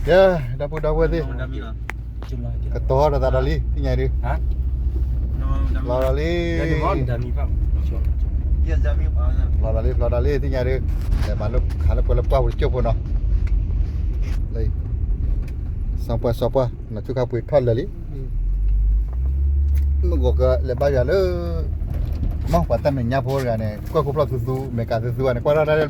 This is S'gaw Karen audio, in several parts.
ကဲ, ဒီပုၢ်ဒီဝဲၢ်သ့ၣ်, ကတီၤဒီးသးဒီးလံ သ့ၣ်ညါဒုး, လီၤဒီးလံ, လီၤဒီးလံ ဖျီဒီးလံ သ့ၣ်ညါဒုး, လဲၤမၤလၢခးလၢပှဲၤလၢပှၢ်ပူၤတကၠိၢ်ဖိနီၤ, လၢ စီၤပှၢ် စီၤပှၢ် နထူခါပှ့ၤထီၣ်လၢာ်လံ, မ့ၢ်ဂီၤကလဲၤဘါယွၤလၢ မ့ၢ်ပှၤတၢ်မဲာ်ညါဖိတဂၤန့ၣ် ကွၢ်ခိၣ်ဖျီၣ်သူသူ မဲာ်ကးသူသူန့ၣ် ကွၢ်ထီၣ်တၢ်လၢဘျီ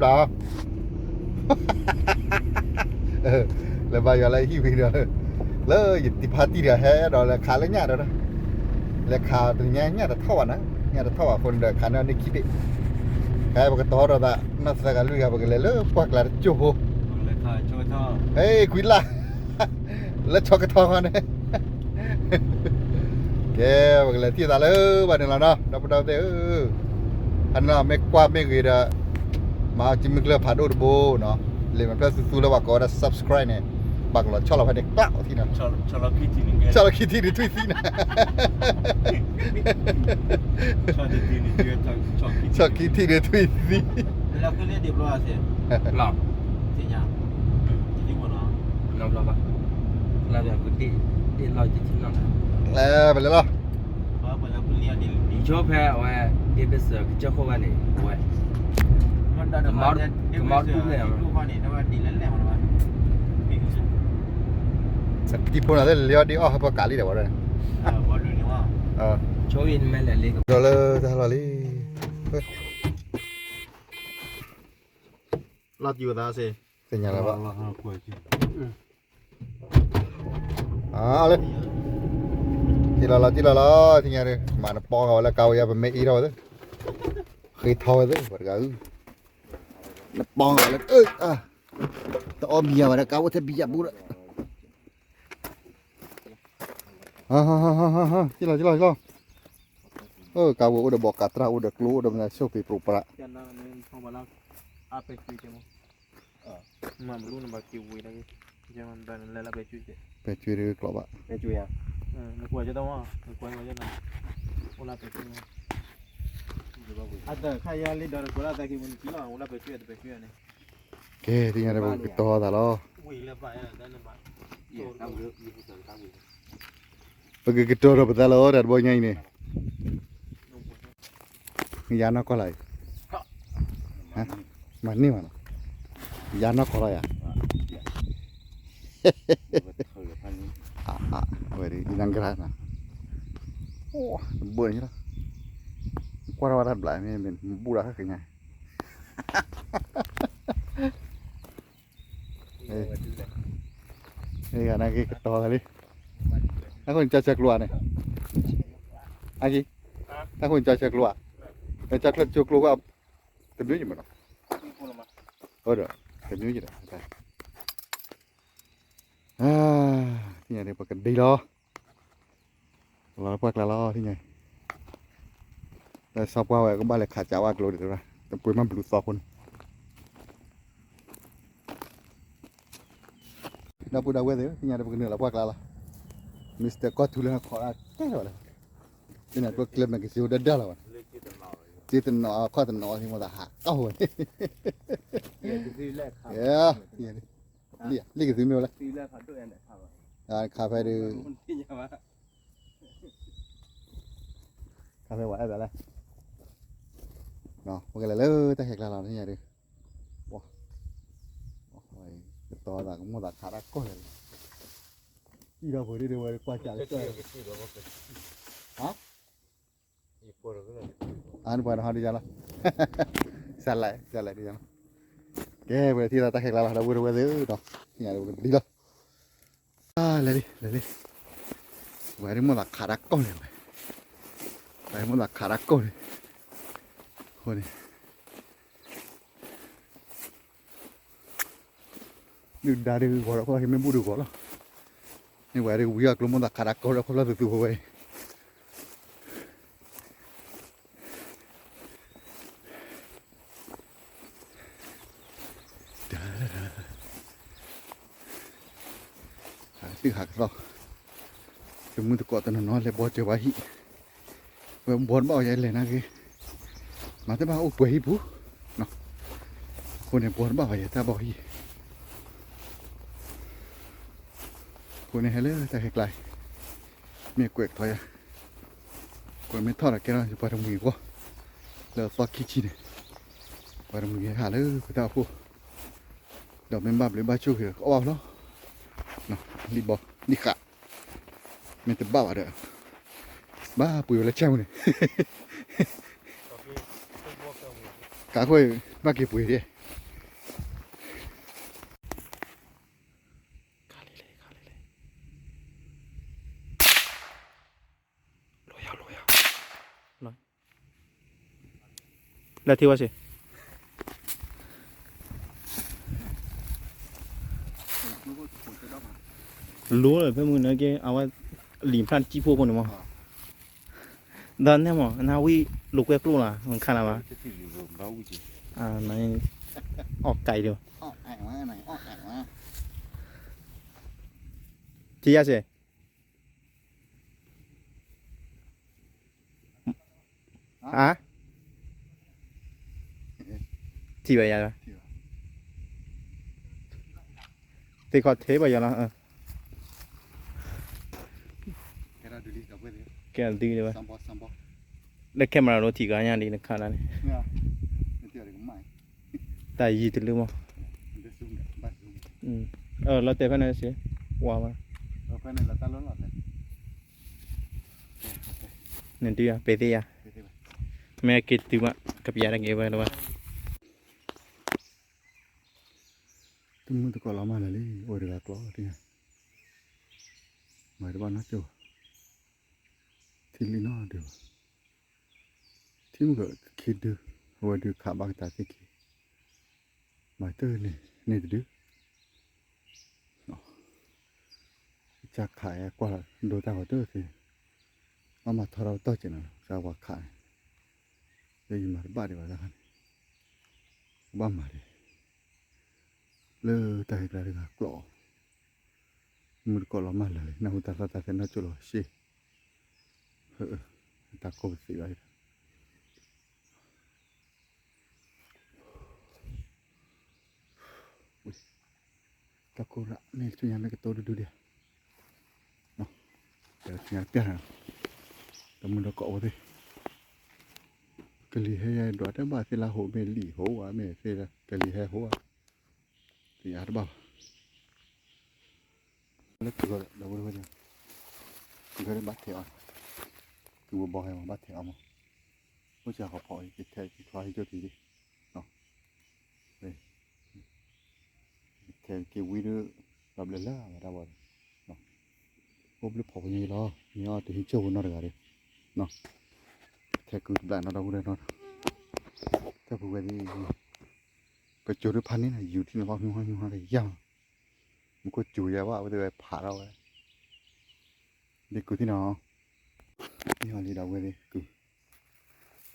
လဲၤဘါယွၤလၢဟံၣ်ဝံၤဒီး လၢယတံၤဖါတံၢ်တဂၤဟဲဒီးလဲၤခးလၢညၣ်ဒီး, လဲၤခးတနံၤညါညၣ်တထီၣ်ဘၣ်နၤ, ညၣ်တထီၣ်ဘၣ်အဃိန့ၣ်ဒီး ခးန့ၢ်န့ၢ်ခံဘ့ၣ်, ကဲပကတီၤဒီးသး နီၢ်သၢဂၤလွံၢ်ဂၤ ပကလဲၤလၢပှၢ်ကျါတကၠိၢ်ဖိ, ဟဲကွံာ်လၢ် လၢဆီကထီခီန့ၣ် ကဲ, ပကလဲၤထံၣ်သးလၢဘၣ်န့ၣ်လီၤနီၤ ဒီပုၢ်ဒီဝဲၢ်သ့ၣ်ဧၢ, ဟါန့ၣ်မ့ၢ်ကွၢ်မ့ၢ်ဂ့ၤဒီး မၤစံမုၢ်ကျၢၢ်ဖးဒိၣ်တဘိနီၤ, လဲၤမဲာ်ဖျၢၣ်သူသူလၢပှၤကိးဝဲဒၣ် subscribe န့ၣ်, ဘၣ်ကလီၤဆီလီၤဖဲန့ၣ် ကျးထံၣ်နီၤ, ဆီလီၤခံထံၣ်န့ၣ်ထွံၣ်သံနီၤ, ဆီခံထံၣ်န့ၣ်ထွံၣ်သံ လၢ ပလဲၤလီၤ, ယဆိဖဲအဝဲ ဒ့ဘ့ၣ်စၢၤကစၢၢ်ခိၣ်ဘၣ်န့ၣ် အဝဲ ကမၤဒူၣ်န့ၣ် တံၤဖိန့ၣ်လၢလံအီၣ်ဒ့အီၣ်ဟဲပှၤကးလံဒီးဝဲဒၣ်, ဆိအံၤနမဲာ်လဲၤလံ ဒီးလၢတၢ်ဟးလီၤလံ, လီၤတံၢ်ဝဲသးစ့ၢ်, သ့ၣ်ညါလၢၤဘၣ်, လၢ တံၢ်လီၤလီၤတံၢ်လီၤလီၤ သ့ၣ်ညါဒုး မၤနပီဂၤဝဲလၢကါဝဲယါ ပမ့ၢ်အ့ၣ်ထီၣ်ဝဲသ့ၣ်, ဃ့ထီဝဲသ့ၣ် ပှၤတဂၤအု, နပီဂၤဝဲလၢ တအီၣ်ဘံယါဝဲဒၣ် ကါအိၣ်ထဲဘံယါပူၤဒီး တံၢ်လီၤတံၢ်လီၤတံၢ်လီၤ, ကါဝဲအိၣ်ဒီးဘီကးတြၢ် အိၣ်ဒီးကျိ အိၣ်ဒီးမနုၤ ဆိၣ်ပ့ၤပြိးပြး, ပဲာ်ကွံာ်တက့ၢ်, ပဲာ်ကွံာ်တက့ၢ်ကျိးဘၣ်, ပဲာ်ကွံာ်ဧါ, နကွၢ်ကၢ်တမီၢ်, နကွၢ်ကၢ်တမီၢ်, အတခါယါလံဒီးနကွၢ်လၢအသးက့ၤပူၤနကံလီၤ အိၣ်လၢပဲာ်ကွံာ်တပဲာ်ကွံာ်န့ၣ်, ကဲ သ့ၣ်ညါဒီးပကတီၤသးလီၤ, ပကကတီၤဒီးပသးလီၤ တၢ်တဘီညါအံၤန့ၣ် ယါနီၢ်ကီၢ်လၢအံၤ, မၤန့ၢ်မးနီၤ, ယါနီၢ်ကီၢ်လီၤယၤ, ဝဲဒ်အံၤနၤကရၢနၤ, တဘၣ်န့ၣ်လီၤ, ကွၢ်ထီၣ်ဝဲတၢ်ဘျးမ့ၢ်မ့ၢ်ဘူးဒီးဟဲကညါ နကတီၤသးလံ, အဃိန့ၣ် ကၢ်ဆၢကျိၤဧါန့ၣ်, အက့, အဃိန့ၣ် ကၢ်ဆၢကျိၤဧါ, ကၢ်ဆၢကျိၤကျိၤကွၢ်, တမျိုးကြီးမးနီၤ, ဟုတ်တယ်, တမျိုးကြီးတယ်, သ့ၣ်ညါန့ၣ် ပကဒံလီၤ, လီၤလၢပှၢ်ကျါလီၤ သ့ၣ်ညါအံၤ, ဒီးစီၤပှၢ်ဝဲကဘၣ်လဲၤခးကးဝဲကျိၤဒံးတရၣ် တပှ့ၤမးဘျုးသီအဃိန့ၣ် ဒီပုၢ်ဒီဝဲၢ်သ့ၣ်ဧၢ, သ့ၣ်ညါဒီးပကနုာ်လီၤပှၢ်ကျါလီၤ, Mister ကီၢ်ထူလၢဟးခိးဒၣ်ကဲလီၤဝဲလီၤ, သ့ၣ်ညါကျိချ့မဲာ်ကစၢ်ဒၣ်ဒၣ်လီၤဝဲ, စ့တနီၤအခီၣ်တနီၤ သ့ၣ်မသးဟးကီၢ်ဝဲ, လံကသုမ့ၢ်ဝဲလၢ, ခးဖဲဒုး, ခးဖဲဝဲအဲၣ်ဒၣ်လဲၣ်, ပကလဲၤလၢတၢ်ခဲကျါလီၤ သ့ၣ်ညါဒုး, ကတီၤသးကမိၣ်သးခးတၢ်ကီၢ်လဲၣ်, အံၤဒီးပှၤဒ်ဒီးဝဲကွၢ်ကးလၢကၢၢ်, ဟါ, အါနပှၤတဟီဒ်ယါလီၤ, စးလဲၣ် စးလဲၣ်ဒ်ယါလီၤ, ကဲ ပထံၣ်လီၤတၢ်ခဲကျါလီၤ ဒီပုၢ်ဒီဝဲၢ်သ့ၣ်ဧၢဒီး, သ့ၣ်ညါဒုးပကဒံလီၤ, လဲၤလံ လဲၤလံ, ဝဲဒ်မိၣ်သးခးတၢ်ကီၢ်လဲၣ်ဝဲ, ဝဲဒ်မိၣ်သးခးတၢ်ကီၢ်န့ၣ်, အဃိန့ၣ် ဒုၣ်ဒါဒုးဂီၤဒီး ခီၣ်လီၢ်ခံမ့ၢ်ဘူၣ်ဒုးဂီၤလီၤ, န့ၣ်ဝဲဒုးဝံၤအကျိမ့ၢ်သးခးတၢ်ကီၢ်လၢခီၣ်ဖျီၣ်သူသူဖိဝဲအံၤ, ဟးကသံၣ်ဟးကသီၣ်, တမုၢ်တကိးတနီၤနီၤ လဲၤဘီစၢၤဝဲဟံၣ်, ဝဲဘီတဘၣ်ဝဲယဲလဲၤနာ်က့, မၤတဘၣ်အိၣ်ပှဲၤဟံၣ်ပူၤ, အဃိန့ၣ် ဘီတဘၣ်ဝဲယဲတၢ်ဘီဟံၣ်, အဃိန့ၣ်ဟဲလၢတၢ်ဟဲကျါအံၤ, မ့ၢ်ကွဲးကထီယၤ, ကွဲးမ့ၢ်ထီၣ်ဒီးကဲထီၣ်ပှၤတမှံၤအဂီၢ်, လၢအသီခံဆံန့ၣ်, ပှၤတမှံၤဟဲဟးလၢပတၢ်အိၣ်ဖှိၣ်, ဒီးမ့ၢ်ဘၣ်ဘျုးဘၣ်ဆိၣ်ဂ့ၤအီၣ်ဘၣ်ဖဲလီၤ, လံၣ်ဘီလံၣ်ဃး, မ့ၢ်တဘၣ်ဘၣ်ဒီး, ဘၣ်ပှ့ၤဝဲလၢကၢ်ပူၤန့ၣ်, ကးခိၣ်, ဘၣ်က့ၤပှ့ၤဒၣ် လၢထံဝဲစ့ၢ်, လိၤလၢဖဲမုၢ်နၤက့ အဝဲလံာ်ဖျၢၣ်တကံၢ်ဖိအဃိန့ၣ်မး, ဒီးနဲမး နဝံၣ်လိာ်ကွဲကျိၣ်လီၤ နခါလၢၤဘၣ်, အီၣ်ကဲအံၤဒီး, ထံယါစ့ၢ် အါ, ထံၣ်ဘၣ်ယၤ, သ့ၣ်ခီၣ်ထဲဘၣ်ယၤလီၤ, ကဲဒုးလံဝဲ, လၢ camera လိထံၣ်ကညါဒ်နခါလၢ်န့ၣ်, တၢ်ယံၤတလၢမး, လီၤတဲာ်ဖဲန့ၣ်စ့ၢ်, ဝါမး, နဒုးယၤ ပဲာ်သ့ၣ်ယၤ, မ့ၢ်က့ၤတုၤမး ကပျးတၢ်က့ၤဝဲလၢၤဘၣ်. တမုၢ်တကိးလီၤမၢ်လၢာ်လံ အိၣ်တဂၤကျီသ့ၣ်ညါ, မၤတဘၣ်နီတစဲးဘၣ်, ထံလံနီတဒုဘၣ်, ထံမုၢ်ကခံဒု, အဝဲဒုးခးဘၣ်ကတၢၢ်သ့ၣ်ခံ, မၤတၢ်န့ၣ်န့ၣ်တဒု ကစၢ်ခးအကွၢ်ဒိတၢ်ဂီၤတၢ်သ့, ဘၣ်မၤထီထီၣ်ပတီၢ်ကဲးနီၤ ကစၢ်ပှၤခးန့ၣ်, လၢယမၤတဘၣ်ဒံးဘၣ်တၢ်ခါန့ၣ်, ကဘၣ်မၤဒံး, လၢတၢ်ဟဲကျါတဂၤကျီ, မုၢ်တကိးလီၤမၢ်လၢာ်လံ နၢ်ဟူတၢ်သီၣ်တၢ်သဲနီၢ်ကၠိလီၤရှ့, တၢ်ကိၢ်ပသ့ဘၣ် တၢ်ကိၢ်ရၣ်မ့ၢ်ဆူညါမ့ၢ်ကတိၤဒုဒုဒံး, ဆူညါပျၢ်, တမုၢ်ဒီးကိးဝဲသ့ၣ်, ကလံၤဟဲယဒွးတဘၣ်သ့ၣ်လၢဟိးမ့ၢ်လံာ်ဟိးဝဲမ့ၢ်သ့ၣ်လၢ ကလံၤဟဲဟိးဝဲ, သ့ၣ်အါတဘၣ်ဘၣ်, လၢကုၢ်ဒီးဝဲ, ကုၢ်ဟဲဘၣ်ထဲးအီၤ, ကုၢ်ဘီဘီဟဲမးဘၣ်ထဲးအီၤမး, အိၣ်စၢဃီဖီအံၤ ကထဲးက့ၤချီဟံးကၠိထံးဒံး, ထဲးက့ၤဝံၤဒီး လီၤဘျဲၣ်လၢအဝဲဒၣ်ဘၣ်ဒီး, အိၣ်ဘျုးဖီဖိညါအံၤလီၤ မ့ၢ်အီၣ်တဟံးကၠိဖိနီတဂၤဒီး, ထဲးကုၢ်တဘျးနီတဘျီဒီးနီၤ, တၢ်ဖုဝဲသ့ၣ်, ပစိၤဒုဖးန့ၣ် ယူၤထံၣ်န့ၣ်ဘၣ် ဟူဟူဟူဟူတယၢ်, မူခိၣ်စူၤယၤဘၣ် အဝဲသ့ၣ်ဝဲဖးထီၣ်ဝဲ, ဒ်ကုၢ်သ့ၣ်နီၤ, မ့ၢ်အီၤလံဒီးဝဲသ့ၣ် ကုၢ်,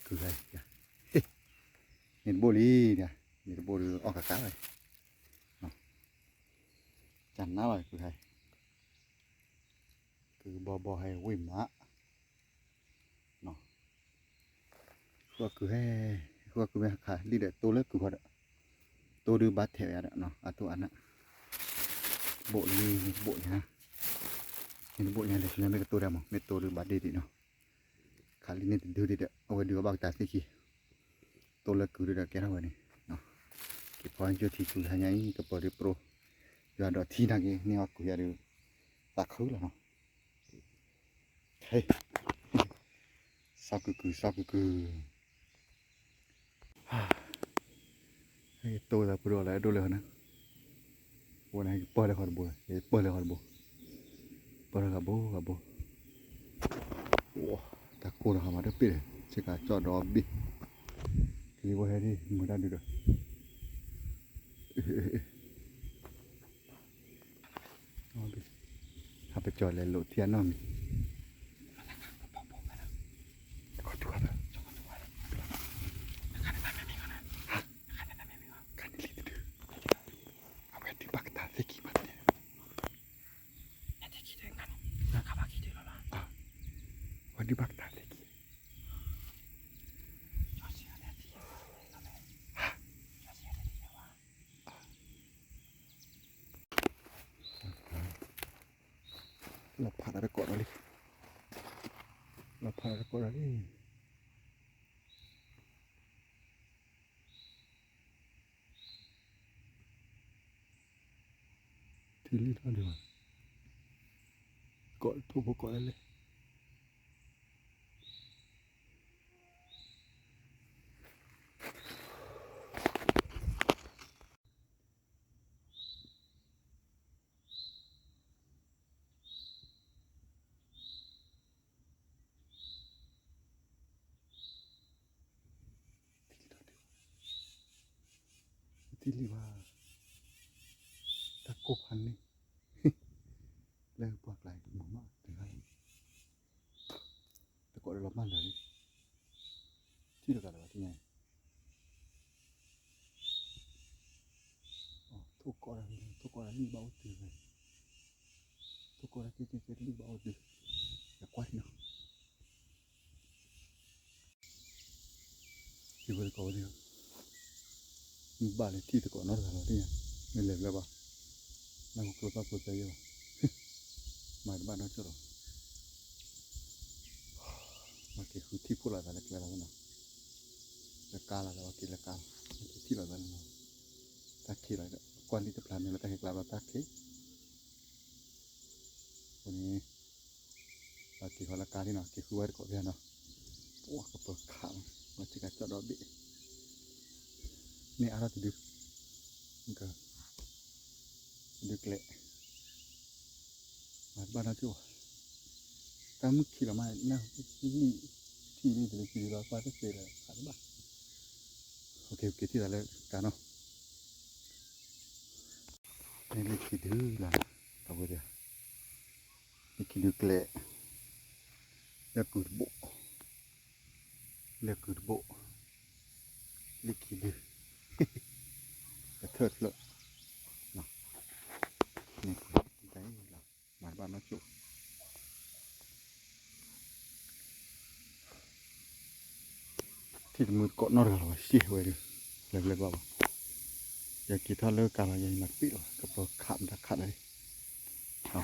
ကုၢ်ဟဲ, န့ၣ်တဘိလံ, န့ၣ်တဘိဒီးအီၣ်ကကးလီၤ, ကနါလီၤကုၢ်ဟဲ, ကုၢ်ဘီဘီဟဲဝံၣ်မး, ဃုအီၣ်ကုၢ်ဟဲ, ဃုအီၣ်ကုၢ်မ့ၢ်ဟးခးလံဒီးတိၢ်လၢကုၢ်ခီဒီး, တိၢ်ဒုးဘၣ်ထဲးဝဲဒီး အတိၢ်အနၢ်, ဘိၣ်လံ, ဘိၣ်ညါ, န့ၣ်တဘိညါလဲၣ် ဆူညါမ့ၢ်ကတိၢ်ဒၣ်မး မ့ၢ်တိၢ်ဒုးဘၣ်ဒ့ဒံးနီၤ, ခးလံန့ၣ်တဒုဒံးဒီး အဝဲဒုးအီၣ်ဘၣ်ကတၢၢ်သ့ၣ်ခံ, တိၢ်လၢကုၢ်ဒုးဒီးကဲထီၣ်ဝဲန့ၣ်, က့ၤဖီကၠိထံကုၢ်ဟဲညါအံၤ ကပီၤဒုးပရိ, ယွၤဒိးထံနာ်က့ၤ န့ၢ်အီၣ်ကုၢ်ယၤဒုး, သးခုလီၤနီၤ စီၤကုၢ်ကုၢ် စီၤကုၢ်ကုၢ်, ဟဲတိၢ်သးပဒိၣ်လၢအဒိၣ်လၢဟီန့ၣ်, အဝဲန့ၣ်ဟဲကပၢၢ်လၢဃီတဘိ, ဟဲပၢၢ်လၢဃီတဘိ, ပၢၢ်လၢဃီဘိဃီဘိ, တၢ်ကိၢ်ဒီးဟးမၤတပ့ၢ်ဒီး ဆ့ကၤကၠီၣ်ဒီးဘ့ၣ်, ကလံၤဝဲဟဲဒ်မုၢ်တၢ်ဒုးဒီး ဟးပကၠီၤလဲၤလိာ်ထံအနီၢ်မံၤ, ခီၣ်ထူၣ်ခါဖဲ, ခါန့ၣ်လံတဒု, အဝဲဒုးဘၣ်ကတၢၢ်သ့ၣ်ခံဘၣ်န့ၣ်, အဝဲဒုးဘၣ်ကတၢၢ်သ့ၣ်ခံ, ဟါ, ဟါ, လီၤဖးတၢ်တကိးဒီးလံ, လီၤဖးတၢ်တကိးဒီးလံ. ထံလံထီၣ်ဒံးဘၣ်, ကိးထိၣ်ဖိကိးဒၣ်လဲၣ်. ထံလံဘၣ်, တၢ်ကိၢ်ဖးန့ၣ်, လၢပှၤကျါအံၤမၤမးတဂၤလီၤ, တကိးဒီးလီၤမၢ်လၢာ်လံ, ထံၣ်တဂၤလၢၤဘၣ်ထံၣ်ညါ, ထိၣ်ကိးတၢ်, ထိၣ်ကိးတၢ်လံၣ်ဘၣ်အိၣ်တုၤဝဲ, ထိၣ်ကိးတၢ်ကဲကဲကဲလံၣ်ဘၣ်အိၣ်တုၤ, ယကွၢ်ထံနီၤ. ထံဖိသကိးဝဲသ့ၣ်, မုၢ်ဘၣ်လၢထံၣ်သကိးနီတဂၤလီၤသ့ၣ်ညါ, မ့ၢ်လဲၤဖျၢၣ်ဘၣ်, နၢ်ဟူကျိသီၣ်ဖိသၢယဲၢ်ဘၣ်, မၤတဘၣ်နီတစိၢ်လီၤ. ပှၤက့ၤဃုထံၣ်ဖှိၣ်လိာ်သးလၢကျဲလီၤနီၤ, လၢကါလီၤဒီးပှၤက့ၤလၢကါလီၤ, ပှၤက့ၤထံၣ်လိာ်သးလၢနီၤ, တၢ်ခံးလီၤ, ကွၢ်လံတဖျါန့ၣ်လၢတၢ်ဟဲကျါဘျီတၢ်ခံး, အဃိန့ၣ် ပှၤက့ၤဃီၤလၢကါလံနီၤ, က့ၤဃုဝဲတကိးဖဲနီၤ, ပှၤကပၢၤခးမး, ပှၤစ့ကၤကၠီၣ်ဒီဘ့ၣ်, မ့ၢ်အါထီၣ်တဒု, ဒုကျဲ မၤတဘၣ်နီတစိၢ်ဘၣ်, တၢ်မုၢ်ခံးလီၤမး, နၢ်ဟူလံၣ်, ထံၣ်လံၣ်တလၢခံဒုလီၤ, ကွၢ်တသ့လၢၤ ဖးတဘၣ်, က့ၤထံၣ်သးလၢကါနီၤ, မ့ၢ်လံၣ်ခံဒုလီၤ, တၢ်ဝဲဒၣ်, လံၣ်ခံဒုကျဲ, လၢကုၤတဘိၣ် လၢကုၤတဘိၣ်, လံၣ်ခံဒု, ကထၢၣ်တဖျၢၣ်, န့ၣ်, မၤတဘၣ်နီတစိၢ်, ထံၣ်တမုၢ်သကိးနီတဂၤလီၤဘၣ်, ရှဲဝဲဒၣ်, လဲၤလဲၤဘၣ်ဘၣ်, ယက့ၤထီၣ်လၢကါလီၤ, ယမၤတပ့ၢ်လီၤ, ကပၢၤခးမတၤခးတၢ်လံ,